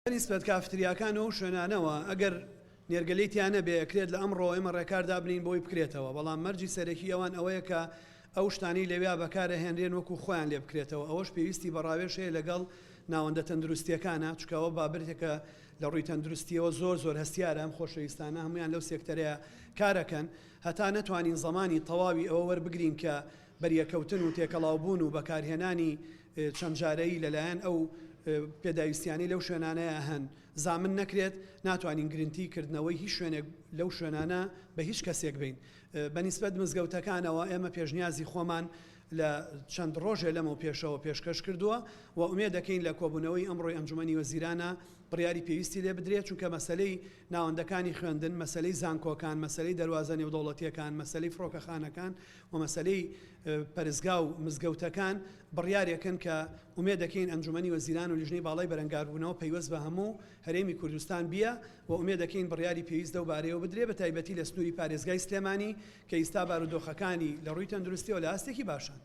بەنیسبەت کافتریاکان و ئەو شوێنانەوە ئەگەر نێرگەلەی تیا نەبێ ئەکرێت لە ئەمڕۆوە ئێمە ڕێکار دابنێین بۆی بکرێتەوە، بەڵام مەرجی سەرەکی ئەوان ئەوەیە کە ئەو شتانەی لەویا بەکارئەهێنرێن وەکو خۆیان لێ بکرێتەوە، ئەوەش پێویستی بە ڕاوێژ هەیە لەگەڵ ناوەندە تەندروستیەکانا، چونکە ئەوە بابەتێکە لە ڕووی تەندروستیەوە زۆر زۆر هەستیارە، ئەم خۆشەویستانە هەموویان لەو سێکتەرەیا کارەکەن، هەتا نەتوانین زەمانی تەواوی ئەوە وەربگرین کە بەریەکەوتن و تێکەڵاوبوون و بەکارهێنانی چەند جارەیی لەلایەن ئەو پێداویستیانەی لەو شوێنانەیا هەن زامن نەکرێت، ناتوانین گرنتی کردنەوەی هیچ شوێنێک لەو شوێنانە بە هیچ کەسێک بەین. بە نیسبەت مزگەوتەکانەوە ئێمە پێشنیازی خۆمان لە چەند ڕۆژێ لەمەو پێشەوە پێشکەش کردووە و ئومێد دەکەین لە کۆبوونەوەی ئەمڕۆی ئەنجومەنی وەزیرانا بڕیاری پێویستی لێ بدرێت، چونکە مەسەلەی ناوەندەکانی خوێندن، مەسەلەی زانکۆکان، مەسەلەی دەروازە نێودەوڵەتییەکان، مەسەلەی فڕۆکەخانەکان و مەسەلەی پەرستگا و مزگەوتەکان بڕیارێکن کە ئومێد دەکەین ئەنجومەنی وەزیران و لیژنەی باڵای بەرەنگاربوونەوە پەیوەست بە هەموو هەرێمی کوردستان بیە و ئومێد دەکەین بڕیاری پێویست لەو بارەیەوە بدرێ بە تایبەتی لە سنووری پارێزگای سلێمانی کە ئیستا بارودۆخەکانی لە ڕووی تەندروستیەوە لە ئاستێکی باشان.